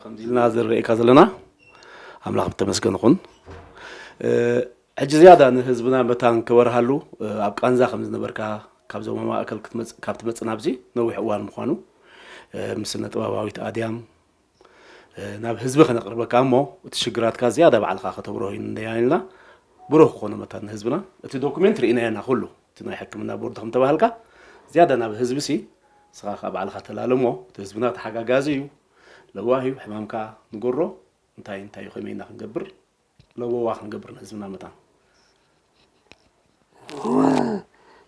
ከምዚ ኢልና ዝረኤካ ዘለና ኣምላኽ ብተመስገን ይኹን። ሕጂ ዝያዳ ንህዝብና መታን ክበርሃሉ ኣብ ቃንዛ ከም ዝነበርካ ካብዞም ማእከል ካብ ትመጽእ ናብዚ ነዊሕ እዋን ምዃኑ ምስ ስነ ጥበባዊት ኣድያም ናብ ህዝቢ ከነቕርበካ እሞ እቲ ሽግራትካ ዝያዳ ባዕልኻ ከተብርሆ ኢና ኢልና ብሩህ ክኾነ መታን ንህዝብና እቲ ዶኩሜንት ርኢናዮ ኢና ኩሉ እቲ ናይ ሕክምና ቦርድ ከም ተባህልካ ዝያዳ ናብ ህዝቢ ሲ ንስኻ ከዓ ባዕልኻ ተላለሞ እቲ ህዝብና ተሓጋጋዚ እዩ ለዋህ እዩ ሕማምካ ንገሮ እንታይ እንታይ እዩ ከመይ ኢና ክንገብር ለበዋ ክንገብር ንህዝብና መታን እወ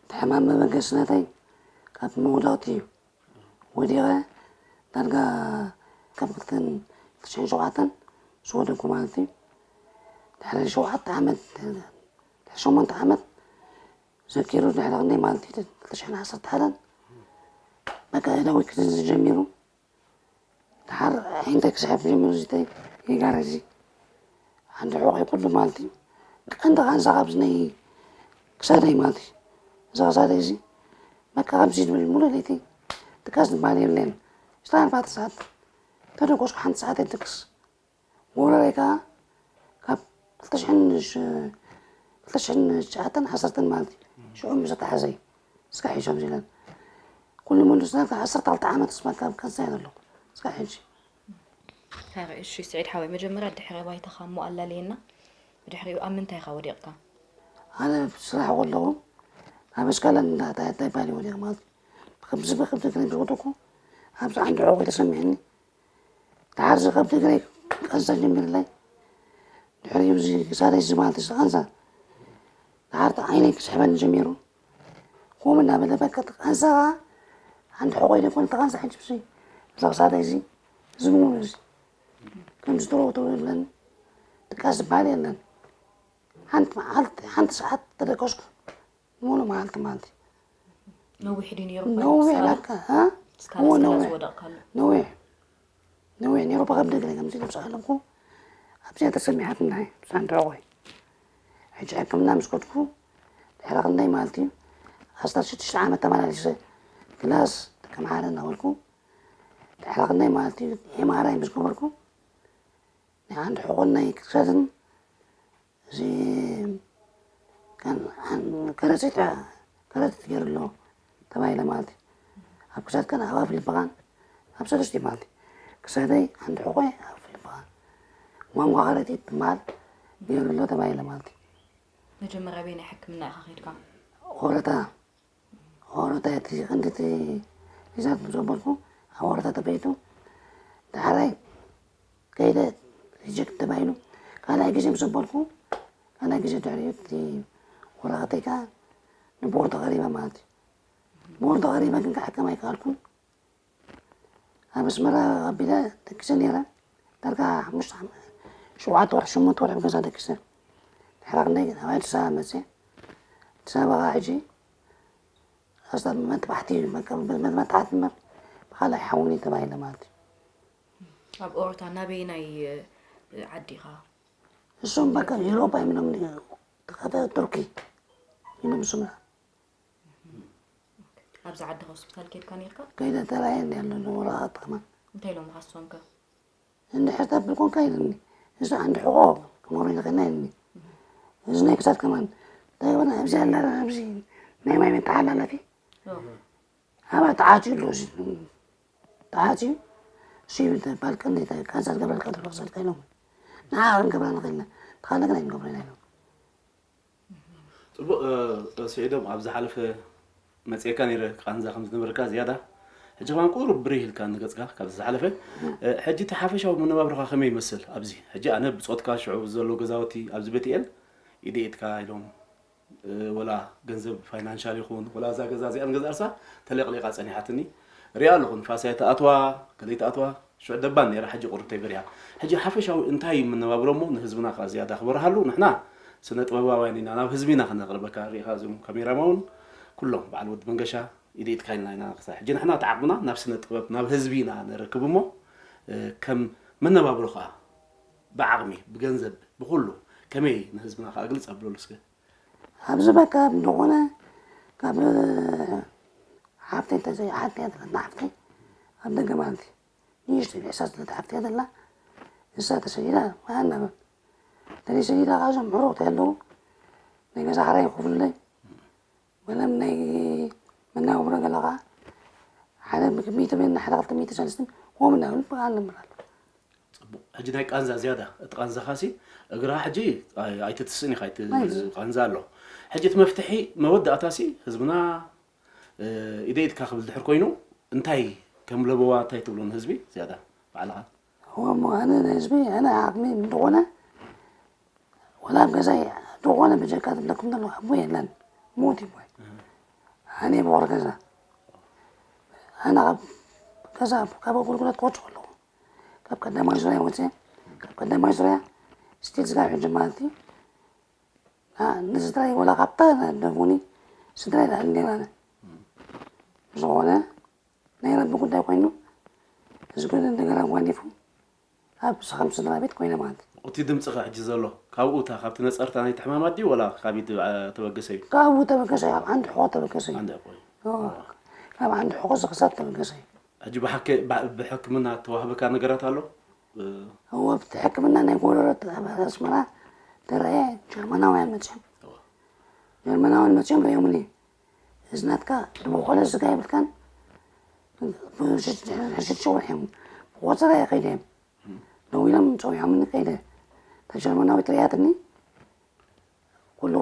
እቲ ሕማም መበገሲ ናተይ ካብ መውደቕቲ እዩ ወዲቐ ዳርጋ ካብ ክልተን ክልተ ሽሕን ሸውዓተን ዝወደኩ ማለት እዩ ድሕሪ ሸውዓተ ዓመት ድሕሪ ሸሞንተ ዓመት ዘኪሩ ድሕሪ ክንደይ ማለት እዩ ክልተ ሽሕን ዓሰርተ ሓደን በቃ ዳዊት ክትንዚ ጀሚሩ ድሓር ዒንተይ ክስሕብ ጀሚሩ እዚ ተይ ይጋር እዚ ሓንቲ ሕቖይ ኩሉ ማለት እዩ ቀንዲ ቃንዛ ካብዚ ናይ ክሳደይ ማለት እዩ እዚ ክሳደይ እዚ በቃ ከምዚ ዝብል ሙሉ ለይቲ ድቃስ ዝበሃል የብለይን ዕስራን ኣርባዕተ ሰዓት ተደቆስኩ ሓንቲ ሰዓት የድቅስ ወረረይ ከዓ ካብ ክልተ ሽሕን ትሽዓተን ዓሰርተን ማለት እዩ ሽዑ ምስ ኣተሓዘይ እስካዕ ሒዞም ኢለን ኩሉ መንዱስና ካብ ዓሰርተ ክልተ ዓመት ስማካ ኣብ ካንሳ እየ ዘለኹ እስካዕ ሕጂ እሺ ስዒድ ሓወይ መጀመርያ ድሕረ ባይታኻ እሞ ኣላለየና ብድሕሪኡ ኣብ ምንታይ ኢኻ ወዲቕካ ኣነ ስራሕ ከለኹ ኣብ ኣሽካላ እንዳታየታይ ባሊ ወዲቕ ማለት ከምዚ ብክብዲ ግረይ ዝወደኩ ኣብዚ ዓንዲ ዕቑ ተሰሚዕኒ ድሓር እዚ ከብዲ ግረይ ቀንሳ ጀሚርለይ ድሕሪኡ እዚ ክሳደይ እዚ ማለት እዚ ቀንሳ ድሓር ዓይነይ ክስሕበኒ ጀሚሩ ከምኡ እናበለ በቃ እቲ ቀንሳ ከዓ ሓንቲ ሕቆይ ዘይኮነ እቲ ቀንሳ ሕጂ ብዚ እዚ ክሳደይ እዚ እዚ ምኑ እዚ ከም ዝጥረው ተብለኒ ድቃስ ዝበሃል የለን ሓንቲ መዓልቲ ሓንቲ ሰዓት ተደቀስኩ ሙሉ መዓልቲ ማለት እዩ ነዊሕ ድዩ ነይሩ ነዊሕ ላካ እ? ስካላ እዎ ስካላ ነዊሕ ዝወደቕካሉ ነዊሕ ነዊሕ ነይሩ ብከም ደገለ ከምዚ ነብሲ ኣለኩ ኣብዚኣ ተሰሚዓትና ሳንድራ ቆይ ሕጂ ሕክምና ምስ ከድኩ ድሕሪ ክንደይ ማለት እዩ ኣስታት ሽዱሽተ ዓመት ተመላሊሰ ክላስ ተማሃረ እናበልኩ ድሕሪ ክንደይ ማለት እዩ ኤምኣርኣይ ምስ ገበርኩ ናይ ሓንቲ ሕቆን ናይ ክሳድን እዚ ከረፂት ከረፂት ገይሩ ኣሎ ተባሂለ ማለት እዩ ኣብ ክሳድካን ኣብ ኣፍ ልብኻን ኣብ ሰለስቲ ማለት እዩ ክሳደይ ሓንቲ ሕቆይ ኣብ ኣፍ ልብኻን ጓንጓ ከረጢት ትበሃል ገይሩ ኣሎ ተባሂለ ማለት እዩ መጀመርያ በየናይ ሕክምና ኢኻ ከይድካ ሆረታ ሆረታ እቲ ቀንዲ እቲ ሒዛት ዘበልኩ ኣብ ሆረታ ተበይቱ ዳሕራይ ከይደ ሪጀክት ተባሂሉ ካልኣይ ግዜ ምስ ኣበልኩ ካልኣይ ግዜ ድሕሪኡ እቲ ወረቐተይ ከዓ ንቦርድ ቀሪበ ማለት እዩ ቦርድ ቀሪበ ግን ክሕከም ኣይከኣልኩን ኣብ ኣስመራ ኣቢለ ደቂሰ ነይረ ዳርጋ ሓሙሽተ ዓመት ሸውዓተ ወርሒ ሸሞንተ ወርሒ ኣብ ገዛ ደቂሰ ድሕሪ ክንደይ ግን ኣብ ኣዲስ ኣበባ መፅየ ኣዲስ ኣበባ ከዓ ሕጂ ኣስታ መጥባሕቲ መጥባሕቲ እምበር ብካልኣይ ሓውኒ ተባሂለ ማለት እዩ ኣብ ኦሮታ ናበይናይ ዓዲ ኢኻ እሶም በቃ ኤሮፓ እዮም ኢሎም ተኸተ ቱርኪ ኢሎም ስምና ኣብዚ ዓድኻ ሆስፒታል ከድካ ነርካ ከይደ ተራየ እንዲ ኣሎ ንወረቐት ከማን እንታይ ኢሎም ካሶም ከ እንድሕር ተብል ኮንካ ኢልኒ እዚ ዓንዲ ሕቆ ክመሩ ይኽእልና ኢልኒ እዚ ናይ ክሳድ ከማን እንታይ ይበና ኣብዚ ኣላ ኣብዚ ናይ ማይ መተሓላለፊ ኣባ ተዓፅዩ ኣሎ እዚ ተዓፅዩ ሲቪል ተባል ቀንዲ ካንሳ ዝገብረልካ ዘሎ ክሳድካ ኢሎም ንዓ ክንገብራ ንኽእልና ተኻለ ግን ኣይንገብረና ኢሎም ፅቡቅ ስዒዶም ኣብ ዝሓለፈ መፅኤካ ነይረ ቃንዛ ከም ዝነበርካ ዝያዳ ሕጂ ከማን ቁሩብ ብርህ ኢልካ ንገፅካ ካብ ዝሓለፈ ሕጂ እቲ ሓፈሻዊ መነባብሮካ ከመይ ይመስል ኣብዚ ሕጂ ኣነ ብፆትካ ሽዑ ዘሎ ገዛውቲ ኣብዚ ቤትኤል ኢደኤትካ ኢሎም ወላ ገንዘብ ፋይናንሻል ይኹን ወላ እዛ ገዛ እዚኣ ንገዛ እርሳ ተለቅሊቃ ፀኒሓትኒ ሪኣ ኣለኹ ንፋስ ኣይተኣትዋ ገለ ይተኣትዋ ሽዑ ደባን ነይራ ሕጂ ቁርብተይ በሪሃ ሕጂ ሓፈሻዊ እንታይ እዩ መነባብሮ እሞ ንህዝብና ከዓ ዝያዳ ክበርሃሉ ንሕና ስነ ጥበባውያን ኢና ናብ ህዝቢ ኢና ከነቅርበካ ሪኢኻ እዞም ካሜራማ እውን ኩሎም በዓል ወዲ መንገሻ ኢደኢድካ ኢልና ኢና ክሳብ ሕጂ ንሕና እቲ ዓቅምና ናብ ስነ ጥበብ ናብ ህዝቢ ኢና ነረክብ እሞ ከም መነባብሮ ከዓ ብዓቕሚ ብገንዘብ ብኩሉ ከመይ ንህዝብና ከዓ ግልፅ ኣብለሉ እስከ ኣብዚ በቃ እንተኾነ ካብ ሓፍተይ እንተዘይ ሓፍተይ እያ ትብለና ሓፍተይ ኣብ ደገ ማለት እዩ ንእሽተይ ብሕሳብ ስለተሓፍትያ ዘላ ንሳ ተሰዲዳ ኣናበብ ተለይ ሰዲዳ ካብዞም ምሕሩቕቲ ኣለዉ ናይ ገዛ ሓራይ ይኽፍሉለይ ወለም ናይ መናውብሮ ገለ ከዓ ሓደ ሚእቲ ብን ሓደ ክልተ ሚእቲ ሰለስትን ከምኡ እናበሉ በቃ ንነብር ኣሎ። ፅቡቕ ሕጂ ናይ ቃንዛ ዝያዳ እቲ ቃንዛኻሲ እግራ ሕጂ ኣይትትስእን ኢኻ ቃንዛ ኣሎ። ሕጂ እቲ መፍትሒ መወዳእታሲ ህዝብና ኢደ ኢድካ ክብል ድሕር ኮይኑ እንታይ ከም ለበዋ እንታይ ትብሎ ንህዝቢ ዝያዳ ባዕልኻ? እሞ ኣነ ንህዝቢ ኣነ ዓቕሚ እንተኾነ ወላ ኣብ ገዛይ ዝኾነ ብጀካ ዝብለኩም ዘሎ ኣቦ የለን ሞት ይቦይ ኣነ ብወር ገዛ ኣነ ካብ ገዛ ካብ ኣገልግሎት ክወፅእ ከለኹ ካብ ቀዳማይ ዙርያ ወፅየ ካብ ቀዳማይ ዙርያ ስቲል ስጋብ ሕጂ ማለት እዩ ንስድራይ ወላ ካብታ ደፉኒ ስድራይ ላዕሊ ነይራነ ዝኾነ ናይ ረቢ ጉዳይ ኮይኑ እዚ ግን እንደገና ጓኒፉ ኣብ ሰኸም ስድራ ቤት ኮይነ ማለት እዩ። እቲ ድምፅኸ ሕጂ ዘሎ ካብኡ እታ ካብቲ ነፀርታ ናይቲ ሕማማት ድዩ ወላ ካብ ኢድ ተበገሰ እዩ? ካብኡ ተበገሰ እዩ፣ ኣብ ዓንዲ ሕቖ ተበገሰ እዩ። ዓንዲ ሕቆ እዩ። እዎ፣ ካብ ዓንዲ ሕቖ ዝኽሳብ ተበገሰ እዩ። ሕጂ ብሓኪ- ብ- ብሕክምና እተዋህበካ ነገራት ኣሎ? እ፣ እዎ፣ ኣብቲ ሕክምና ናይ ጎረሮ ኣብ ኣስመራ ተረኣየ ጀርመናውያን መፅዮም። እዎ። ጀርመናውያን መፅዮም ርእዮምኒ። እዚ ናትካ ድቦኾለ ስጋ የብልካን። ሽዱሽተ ወርሒ እዮም ብቆፀራ እየ ከይደ እዮም ደው ኢሎም ፀዊዖምኒ ከይደ እታ ጀርመናዊት ርያትኒ ኩሉ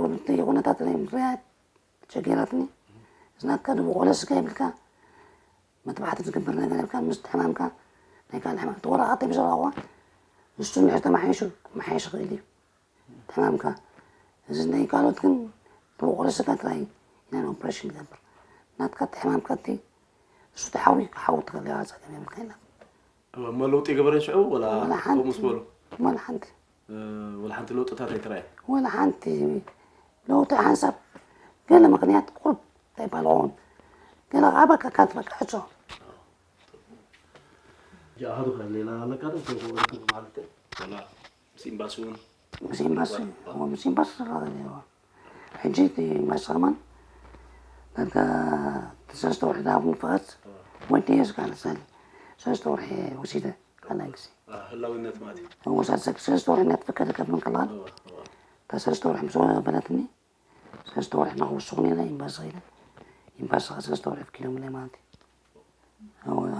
ኩነታት ናይ ርያት ቸገራትኒ እዚ ናትካ ድቦኾለ ስጋ የብልካ መጥባሕቲ ዝግበር ነገር የብልካ ምስ ሕማምካ ናይ ካልእ ሕማም እቲ ወረቐት ብዘረባ ንሱ እንድሕር ተማሓይሹ ክመሓየሽ ይኽእል እዩ ሕማምካ እዚ ናይ ካልኦት ግን ብቑሪ ስጋ ጥራይ ኢና ንኦፕሬሽን ንገብር ናትካ እቲ ሕማምካ እቲ እሱ ተሓዊ ክሓዊ ትኽእል ኢኻ ፀገም የብልካ ኢልና እሞ ለውጢ የገበረ ሽዑ ወላ ወላ ከምኡ ሓንቲ ምስ በሉ ወላ ሓንቲ እ፣ ወላ ሓንቲ ለውጥታት ኣይተረኣየን ወላ ሓንቲ ለውጢ ሓንሳብ ገለ ምክንያት ቁርብ እንታይ ይባልዎን ገለ ከዓ በቃ ካት በቃ ዕፆ ጃሃዱ ከሌላ ኣለካ ዶ ማለት ምስ ኤምባሲ እዎ ምስ ኤምባሲ ዝራኸብ እየ ሕጂ እቲ ኤምባሲ ከማን ዳርጋ እቲ ሰለስተ ወርሒ ዝሃብኒ ፍቓድ ወዲ እየ ዝቃለስ ኣለ ሰለስተ ወርሒ ወሲደ ካልኣይ ግዜ ህላውነት ማለት እዩ እዎ ሳልሳይ ሰለስተ ወርሒ እናተፈቀደ ካብ ምንቅልቓል እታ ሰለስተ ወርሒ ምስ በለትኒ ሰለስተ ወርሒ እናኸወስኹ ነይረ ኤምባሲ ኸይደ ኤምባሲ ከዓ ሰለስተ ወርሒ ኣፍቂዶምለይ ማለት እዩ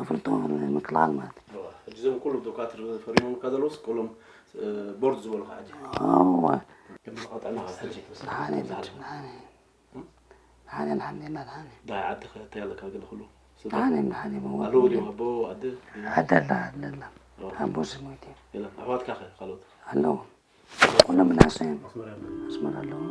ኣፍልጦ ምክልኻል ማለት እዩ ሕጂ እዞም ኩሎም ዶካትር ፈሪሞምካ ዘለውስ ኩሎም ቦርድ ዝበሉካ ሕጂ እወ ከምዚ ጥዕናኻ ሕጂ ደሓነ በጅ ደሓነ ደሓነ ኣልሓምዱሊላ ደሓነ ዳይ ዓዲ ከ እንታይ ኣለካ ገለ ኩሉ ስድራ ደሓነ ደሓነ ኣለዎ ድዮም ኣቦ ኣደ ዓዲ ኣላ ኣላ ኣቦ ስሞይት እዮም ገለ ኣሕዋትካ ከ ካልኦት ኣለዎ ኩሎም ናሰ እዮም ኣስመራ ኣለዉ